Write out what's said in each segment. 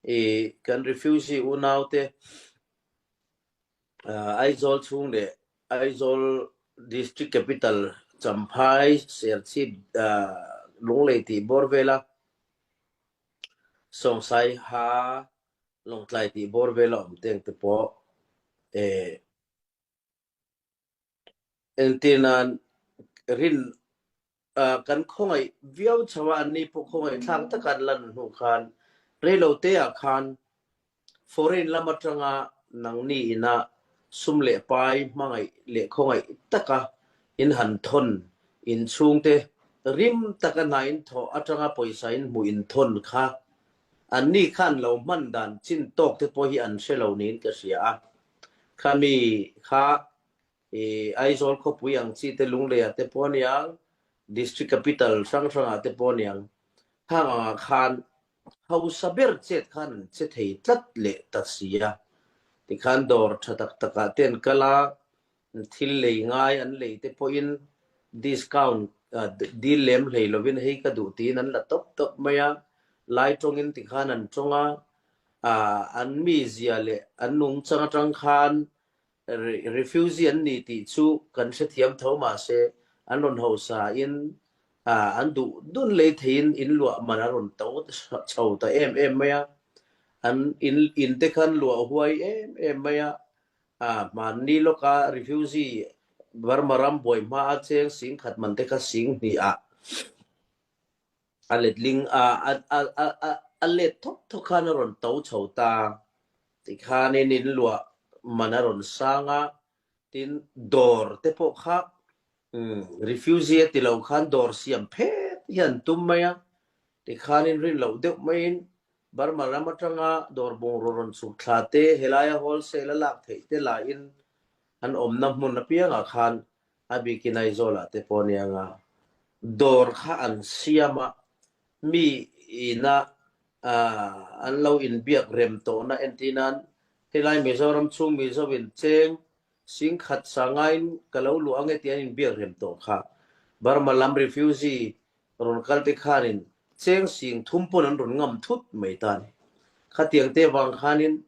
I kan refugee unaute Aizawl chhung leh Aizawl District Capital Champhai, Serchhip, Lunglei tih bawr vela Sawngsai ha Lawngtlai tih bawr vela awm teng te pawh entir nan rin Kan khawngaih viau chho a, anni pawh khawngaih thlak taka an lan hnu khan reilo te ah khan foreign lam atanga nangni ina sum leh pai hmangaih leh khawngaih taka in han thawn in chhungte rim taka hna in thawh atanga pawisa in hmuh in thawn kha anni khan lo hman dan chin tawk te pawh hi an hre lo niin ka hria a, khami kha I Aizawl khawpui ang chi te Lungleiah te pawh aniang, District Capital hrang hrangah te pawh aniang, khang angah khan hausa ber chet khan an che thei tlat leh ta si a. Tikhan dawr tha tak takah te an kal a, thil lei ngai an lei te pawhin discount dil lem hlei lovin hei ka duh tiin an la tawp tawp mai a, lai tawngin tikhan an tawng a, an mizia leh an nungchang atang khan Refugee an ni tih chu kan hrethiam tho mahse an rawn hausa in an duh dun lei theiin in luah man a rawn to chho ta em em mai a, an in in te khan luah huai em em mai a, hmanni lawka refugee Burma ram buai hma a cheng singkhat man te kha singhnih ah A letling a, a let thawk thawk khan a rawn to chho ta. Tikhanin in luah man a rawn sang a, tin dawr te pawh kha refugee a ti lo khan dawr siam phet hi an tum mai a. Tikhanin rin loh deuh maiin Burma ram atanga dawr bungraw rawn chhuk thla te, helaia wholesale a lak theih te lahin an awmna hmun apiangah khan A bikin Aizawlah te pawh ania nga dawr kha an siam a, mi ina an lo inbiak rem tawhna entir nan helai Mizoram chhung Mizo in cheng singkhat sangaiin ka lo luah ange tih an inbiak rem tawh kha. Burma lam refugee rawn kal te khanin cheng sing thum pawn an rawn ngam thut mai ta a ni. Khatiang te vang khanin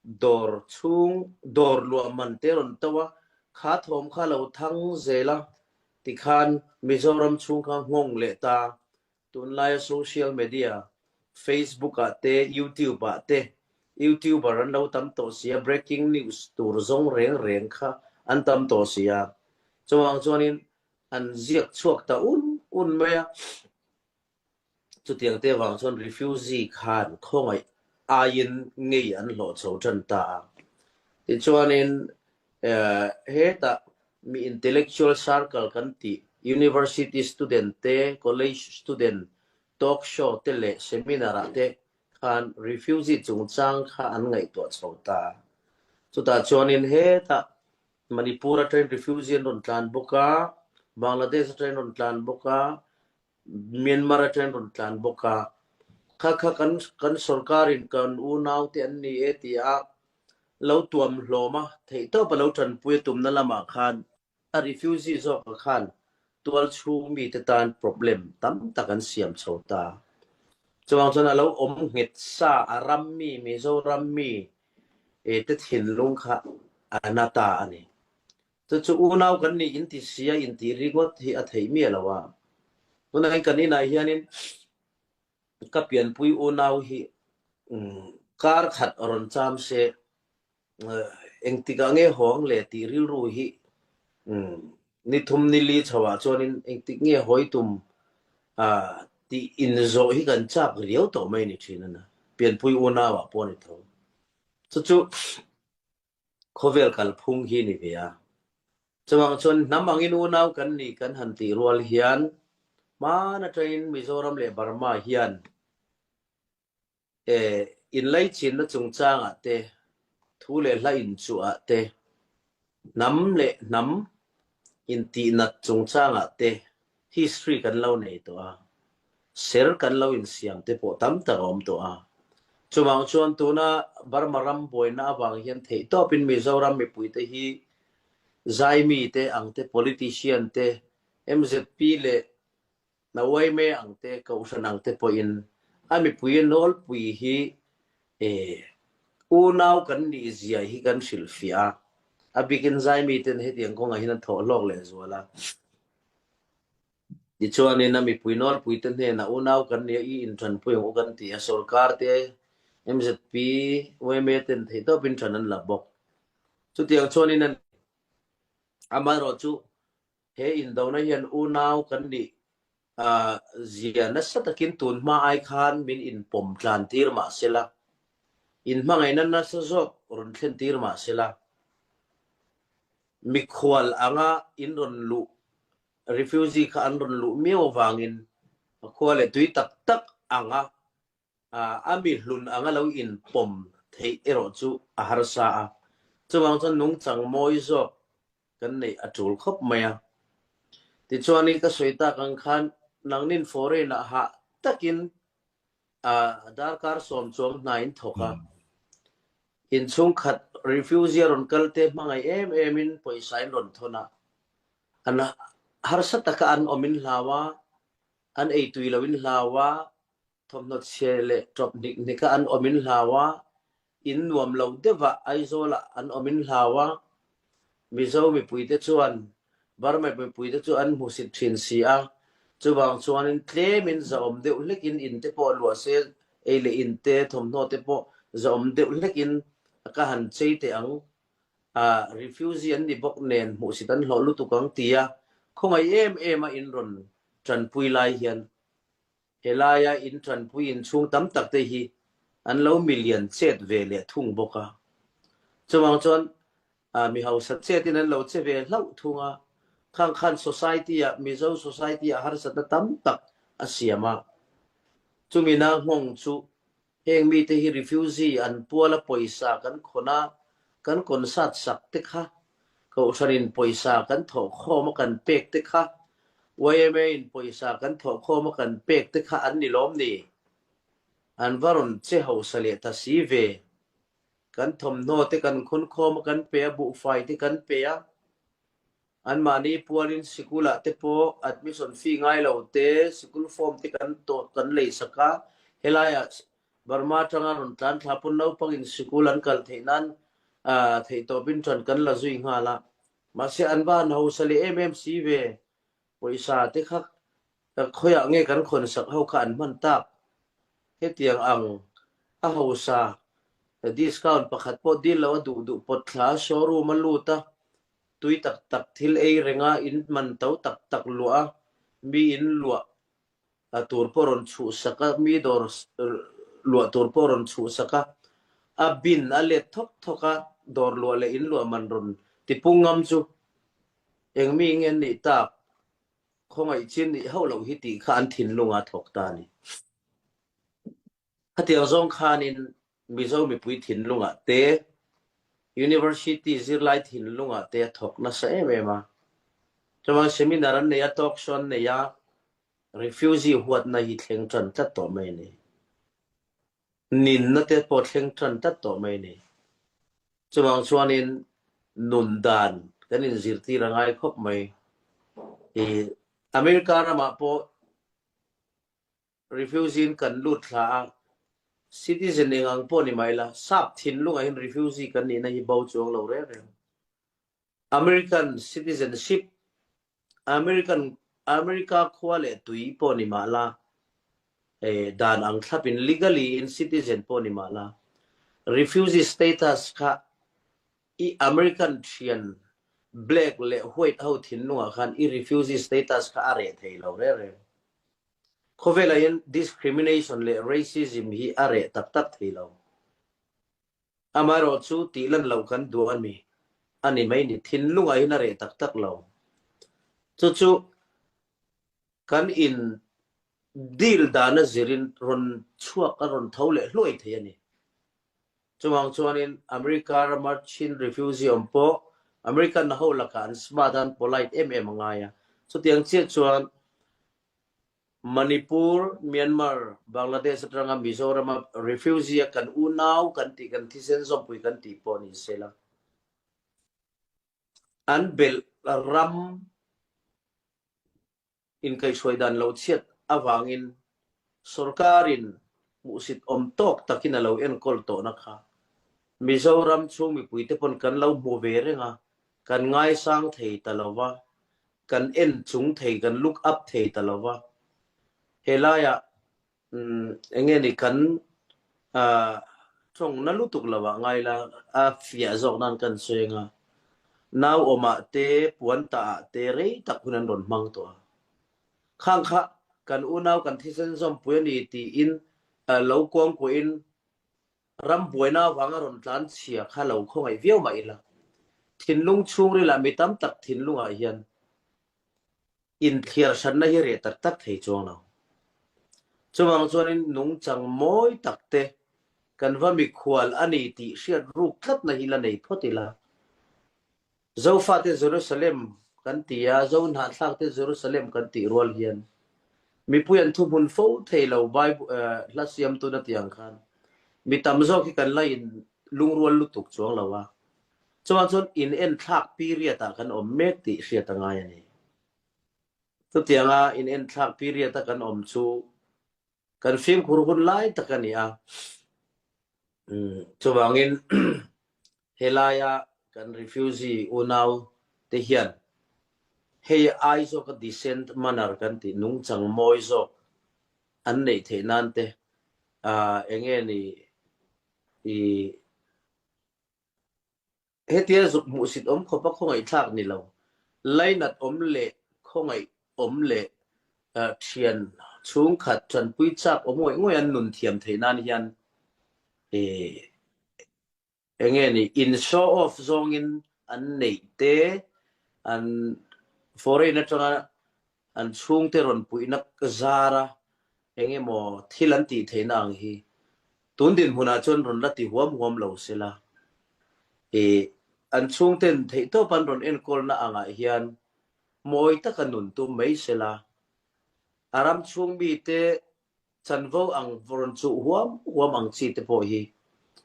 Dawr chhung dawr luah man te rawn to a, kha thawm kha lo thang zel a, tikhan Mizoram chhung kha nghawng leh ta. Tunlaia social media, Facebook ah te, YouTube ah te YouTuber an lo tam tawh si a, breaking news tur zawng reng reng kha an tam tawh si a. Chuvang chuanin an ziak chhuak ta un un mai a. Chutiang te vang chuan refugee khan khawngaih aiin ngei an hlawh chho tan ta a. Tichuanin hetah mi intellectual circle kan tih university student te, college student talk show te leh seminar ah te khan refugee chungchang kha an ngaihtuah chho ta a. Chutah chuanin hetah Manipur atangin refugee an rawn tlan bawk a, Bangladesh atangin rawn tlan bawk a, Myanmar atangin rawn tlan bawk a, kha kha kan kan sorkarin kan unaute an ni e ti a lo tuam hlawm a, theihtawp a lo tanpui a tumna lamah khan a refugee zawkah khan tual chhung mite tan problem tam tak an siam chho ta. Chuvang chuan a lo awm nghet sa a ram mi Mizoram mi te thinlung kha a na ta a ni. Chu chu unau kan nih inti sia intih ringawt hi a theih miah lo a. Tunah hian kan inah hianin ka pianpui unau hi kar khat rawn cham se engtikah nge hawng le tih rilru hi ni thum ni li chhoah chuanin engtik nge hawi tum tih inzawh hi kan chak riau tawh mai ni thin a na. Pianpui unauah pawh a ni tho. Chu chu Khawvel kalphung hi ni ve a. Chuvang chuan hnam angin unau kan nih kan han tih rual hian hman atangin Mizoram leh Burma hian inlaichinna chungchangah te, thu leh hla inchuhah te, hnam leh hnam intihnat chungchangah te History kan lo nei tawh a, ser kan lo insiam te pawh tam tak a awm tawh a. Chuvang chuan tuna Burma ram buaina avang hian theihtawpin Mizoram mipuite hi Zaimi te ang te, politician te, mzp leh Nawaime ang te, Kohhran ang te pawhin a mipui nawlpui hi. E, unau kan nih zia hi kan hrilhfiah a, a bikin zaimi ten hetiang kawngah hian an thawh hlawk lehzual a. Tichuanin a mipui nawlpuite hnenah unau kan nia i inṭanpui ang u kan ti a, sorkar te, MZP, yma ten theihtawpin ṭan an la bawk. Chutiang chuanin a ni. Amaherawhchu he indona hian unau kan nih zia nasa takin tun hma ai khan min inpawm tlan tir mah sela, inhmangaihna nasa zawk rawn thlen tir mah sela, mikhual anga in rawn luh refugee kha an rawn luh miau avangin a khua leh tui tak tak anga a mi hlun anga lo inpawm theih erawh chu a harsa a. Chuvang chuan nungchang mawi zawk kan neih a tul khawp mai a. Tichuanin ka sawi tak ang khan nangnin foreign-ah hah takin darkar sawm chuang hna in thawk a. Inchhungkhat refugee a rawn kal te hmangaih em emin pawisa in rawn thawn a. An harsa taka an awm in hlau a, an ei tui lo in hlau a, thawmhnaw chhe leh tawp hnik hnik a an awm in hlau a, in nuam lo deuh ah Aizawl ah an awm in hlau a, Mizo mipui te chuan Burma mipui te chu an hmusit thin si a, chuvang chuanin tlem in zahawm deuh hlek in in te pawh luah se, ei leh in te, thawmhnaw te pawh zahawm deuh hlek in ka han chei teh ang ah refugee an ni bawk nen hmuhsit an hlawh lutuk ang tia khawngaih em em a in rawn tanpui lai hian helaia in tanpui inchhung tam tak te hi an lo milian chet ve leh thung bawk a. Chuvang chuan mi hausa chet in an lo che ve hlauh thung a, khang khan society ah Mizo society ah harsatna tam tak a siam a. Chumina nghawng chu Heng mite hi refugee an puala pawisa kan khawn a, kan concert sak te kha, Kohhranin pawisa kan thawh khawm a kan pek te kha, yma in pawisa kan thawh khawm a kan pek te kha an ni lawm ni? An va rawn che hausa leh ta si ve. Kan thawmhnaw te kan khawn khawm a kan pe a, buhfai te kan pe a. Anmahni pualin sikulah te pawh admission fee ngai lo te, sikul form te kan tawh kan lei sak a, helaiah Burma atanga rawn tlan thla pawn naupangin sikul an kal theih nan theihtawpin ṭan kan la zui nghal a. Mahse an va han hausa leh em em si ve, pawisa te kha khawiah nge kan khawn sak ho kha an hman tak? Hetiang ang a hausa discount pakhat pawh dil lo a duh duh pawt thla showroom a lut a, Tui tak tak thil ei renga in man to tak tak luah a, mi in luah tur pawh rawn chhuhsak a, mi dawr luah tur pawh rawn chhuhsak a, a bin a let thawk thawk a, dawr luah leh in luah man rawn tipung ngam chu eng mi nge an nih tak, khawngaih chin nih hauh loh hi tih kha an thinlunga thawk ta a ni. Khatiang zawng khanin Mizo mipui thinlungah te, University zirlai thinlungah te a thawk nasa em em a. Chuvang seminar an nei a, talk show an nei a, refugee huatna hi thleng tan tlat tawh mai a ni. Ninna te pawh thleng tan tlat tawh mai a ni. Chuvang chuanin nun dan kan inzirtir a ngai khawp mai. I America ramah pawh Refugee in kan lut thla a, citizen eng ang pawh ni mai la, sap thinlungah hian refugee kan nihna hi bo chuang lo reng reng. American citizenship, American America khua leh tui pawh ni mah la, eh, dan ang thlapin legally in citizen pawh ni mah la, refugee status kha i American thian black leh white ho thinlungah khan i refugee status kha a reh thei lo reng reng. Khawvelah hian discrimination leh racism hi a reh tak tak thei lo. Amaherawhchu tih lan loh kan duh a ni a ni mai ni. Thinlungah hian a reh tak tak lo. Chu chu kan in deal dana zirin rawn chhuak a rawn tho leh hluai thei a ni. Chuvang chuanin America rama Chin refugee awm pawh American ho lakah an smart a, an polite em em a ngai a. Chutiang chiah chuan Manipur, Myanmar, Bangladesh atanga Mizorama refugee a kan unau kan tih, kan thisen zawmpui kan tih pawh ni se la, an belh ram inkaihhruai dan lo chhiat avangin sorkarin. hmuhsit awm tawk takin a lo enkawl tawhna kha Mizoram chhung mipuite pawn kan lo hmu ve reng a, kan ngaisang thei ta lo va, kan en chung thei, kan look up thei ta lo va. Helaiah eng nge ni kan tawngna lutuk lo ah ngai la, a fiah zawk nan kan sawi ang a, nau awmah te, puan tah ah te rei tak hun an rawn hmang tawh a. Khang kha kan unau kan thisen zawmpui a ni tiin lo kuangkuahin ram buaina avanga rawn tlan chhia kha lo khawngaih viau mah ila, thinlung chhungril ah mi tam tak thinlungah hian Inthliar hranna hi reh tak tak thei chuang lo. Chuvang chuanin nungchang mawi tak te kan va mikhual a ni tih hriat ruk tlatna hi la nei phawt ila. Zofate Jerusalem kan ti a, Zohnahthlakte Jerusalem kan tih rual hian mipui an thuhmun fo thei lo Bible hla siamtuna tih ang khan mi tam zawk hi kan la in lungrual lutuk chuang lo a. Chuvang chuan in enthlak period ah kan awm mek tih hriat a ngai a ni. Chutianga in enthlak period a kan awm chu kan fimkhur hun lai tak a ni a. Chuvangin helaia kan refugee unau te hian hei ai zawka decent manner kan tih nungchang mawi zawk an neih theih nan te enge ni i Hetia zuk hmuhsit awm khawpa khawngaihthlak ni lo, lainat awm leh khawngaih awm leh thian chhungkhat tanpui chak awm ngawih ngawih an nun thiam theih nan hian eng nge ni in show off zawngin an neih te an foreign atanga an chhungte rawn puihna zara eng emaw thil an tih theihna ang hi tun dinhmunah chuan rawn la ti huam huam lo sela. Ih, an chhungten theihtawp an rawn enkawlna angah hian mawi taka nun tum mai sela. A ram chhung mite chanvo ang rawn chuh huam huam ang chi te pawh hi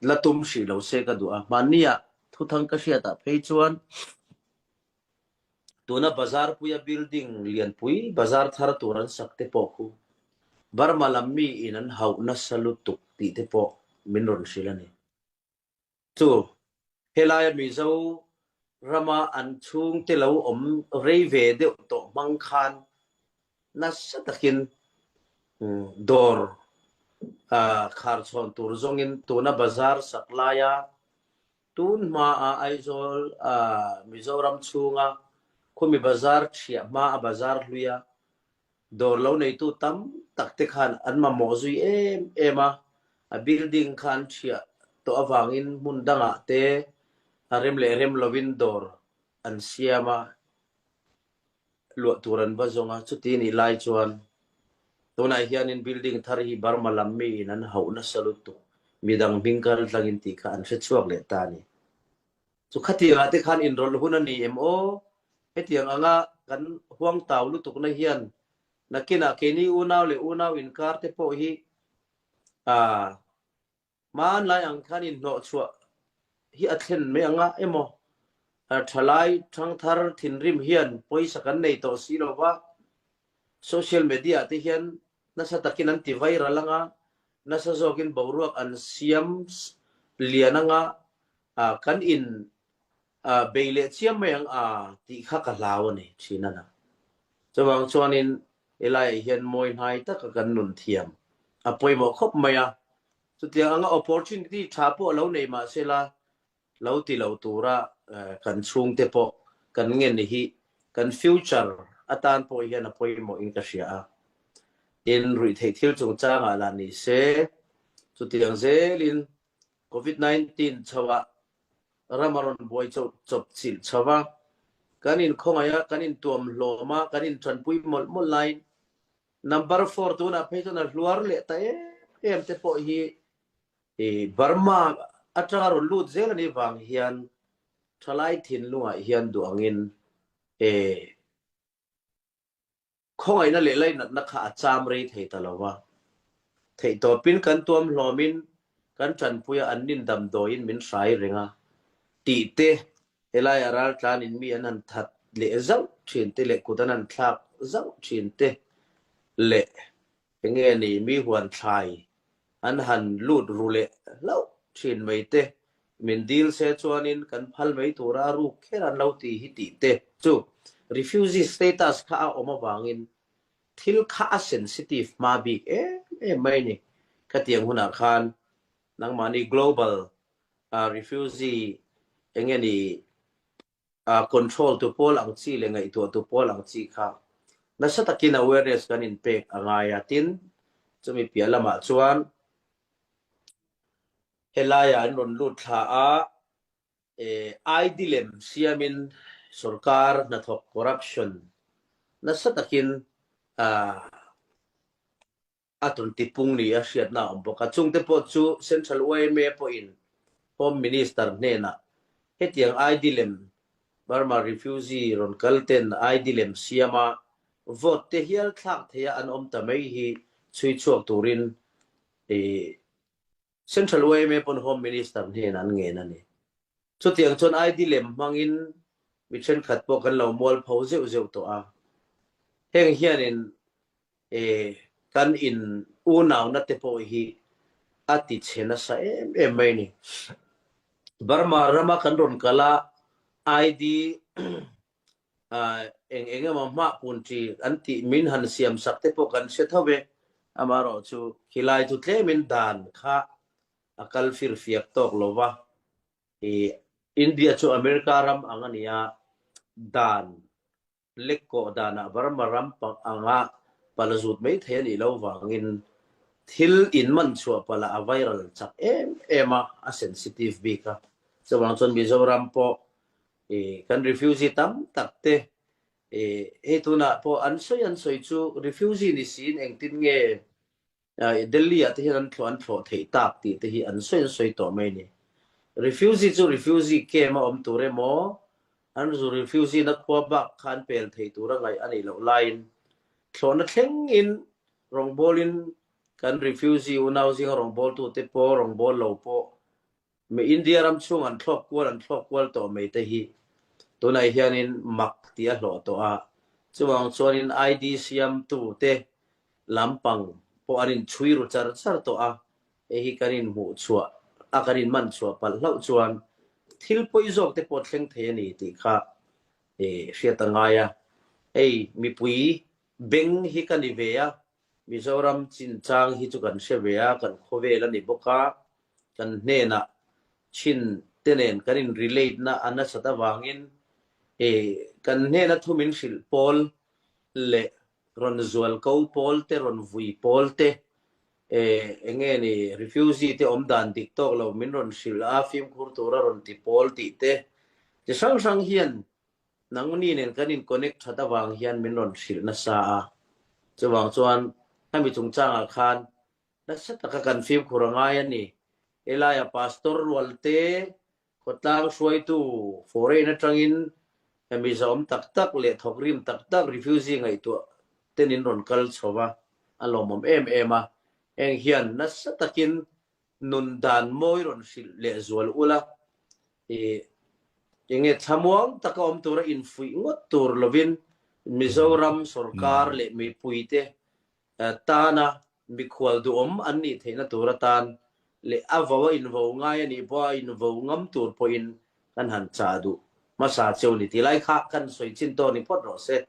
la tum hrih lo se ka duh a. Hmanniah thuthang ka hriatah phei chuan Tuna bazar puia building lianpui bazar thar tur an sak te pawh khu Burma lam mi in an hauh nasa lutuk tih te pawh min rawn hrilh a ni. Chu helaia Mizo rama an chhungte lo awm rei ve deuh tawh hmang khan nasa takin dawr khar chhawn tur zawngin tuna bazar sak laia Tun hmaa Aizawl Mizoram chhunga khumi bazar thiah hmaa bazar hluia dawr lo neitu tam tak te khan an mamawh zui em em a, a building kha an thiah tawh avangin hmun dangah te a rem leh rem lovin dawr an siam a. luah tur an va zawng a, chuti nih lai chuan tunah hianin building thar hi Burma lam miin an hauh nasa lutuk, midang hming kal tlangin tih kha an hre chhuak leh ta a ni. Chu khatiangah te khan inrawlh hun a ni em aw? Hetiang anga kan huangtau lutukna hian nakinah keini unau leh unau inkar te pawh hi aa Hmanlai ang khan inhnawhchhuah hi a thlen mai anga emaw? Thalai thangthar thinrim hian pawisa kan nei tawh si lo va, social media te hian nasa takin an ti viral anga, nasa zawkin boruak an siam lian anga, kan in bei leh chiam mai ang a tih kha ka hlau a ni thin a na. Chuvang chuanin helaiah hian mawi hnai taka kan nun thiam a pawimawh khawp mai a, chutiang anga opportunity tha pawh lo nei mah sela lo ti lo tura kan chhungte pawh kan ngen hi kan future atan pawh hian a pawimawh in ka hria a. Tin, ruihtheih thil chungchangah lah ni se, chutiang zelin Covid 19 chhoah ram a rawn buai chawp chilh chho va, kan inkhawngaih a, kan intuam hlawm a, kan intanpui mawlh mawlh laiin number four tunah phei chuan a hluar leh ta em em te pawh hi Burma atanga rawn lut zel a nih vang hian thalai thinlungah hian duh angin Khawngaihna leh lainatna kha a cham rei thei ta lo va. Theihtawpin kan tuam hlawmin kan tanpui a, an nin damdawiin min hrai reng a tih te, helaiah raltlanin mi an han that leh zauh thin te leh kut an han thlak zauh thin te leh enge ni mi huan thlai. An han lut ru leh hlauh thin mai te, min dil se chuanin kan phal mai tura a ruk kher an lo ti hi tih te chu refugee status kha a awm avangin thil kha a sensitive hma bik em em mai a ni. Khatiang hunah khan nangmahni global refugee enge ni control tu pawl ang chi leh ngaihtuah tu pawl ang chi kha nasa takin awareness kan inpek a ngai a. Tin, chumi piah lamah chuan helaiah an rawn lut thla a, ID lem siamin sorkar hnathawk corruption nasa takin a tawn tipung ni a hriatna a awm bawk a. Chungte pawh chu Central yma pawhin Home Minister hnenah hetiang ID lem Burma refugee rawn kal ten ID lem siama vote te hial thlak theia an awm ta mai hi chhui chhuak turin Central yma pawn Home Minister hnenah an ngen a ni. Chutiang chuan ID lem hmangin mi thenkhat pawh kan lo mualpho zeuh zeuh tawh a. Heng hianin e kan in unauna te pawh hi a ti chhe nasa em em mai a ni. Burma rama kan rawn kal a, ID eng eng emaw hmah pun chi an tih min han siam sak te pawh kan hre tho ve. Amaherawhchu khilai chu tlemin dan kha a kal firfiak tawk lo va. I India chu America ram ang a ni a, dan Lekkawh danah Burma ram anga pal zut mai thei a nih loh vangin thil inman chhuah palh ah a viral chak em em a, a sensitive bik a. Chuvang chuan Mizoram pawh kan refugee tam tak te hei tunah pawh an sawi an sawi chu refugee ni siin engtin nge Delhi ah te hian an thlawh an thlawh theih tak tih te hi an sawi an sawi tawh mai a ni. Refugee chu refugee camp a awm tur emaw, an zu refugee na khua bak kha an pel thei tur a ngaih a nih loh laiin thlawhna thlengin rawngbawlin kan refugee unau zinga rawngbawltute pawh rawngbâwl lo pawh Mi India ram chhung an thlawk kual an thlawk kual tawh mai te hi tunah hianin mak tih a hlawh tawh a, chuvang chuanin ID siamtu te lampang pawh an inchhui ru char char tawh a, hei hi kan inhmuh chhuah a kan inman chhuah palh hlauh chuan thil pawi zawk te pawh thleng thei a ni tih kha hriat a ngai a, hei mipui beng hi ka ni ve a, Mizoram chinchang hi chu kan hre ve a, kan khawvel a ni bawk a, kan hnenah chin te nen kan in relate na a nasat avangin e kan hnena thu min hrilh pawl leh rawn zual ko pawl te rawn vui pawl te e enge ni refugee te awm dan dik tawk lo min rawn hrilh a fimkhur tura rawn ti pawl tih te chi hrang hrang hian nangni nen kan in connect that avang hian min rawn hrilh nasa a chuvang chuan hemi chungchangah khan Nasa taka kan fimkhur a ngai a ni. Helaia Pastor rualte khawtlang hruaitu foreign atangin hemi zahawm tak tak leh thawkrim tak tak refugee ngaihtuah ten in rawn kal chho va, a lawmawm em em a. Heng hian nasa takin nun dan mawi rawn hrilh leh zual ula, i enge thlamuang taka awm tura infuih ngawt tur lovin Mizoram sorkar leh mipuite tana mikhual duhawm an nih theihna tur atan leh a vo a invo ngai a nih pawh a invo ngam tur pawhin kan han chah duh hmasa cheu ni tih lai kha kan sawi chin tawk ni phawt rawh se.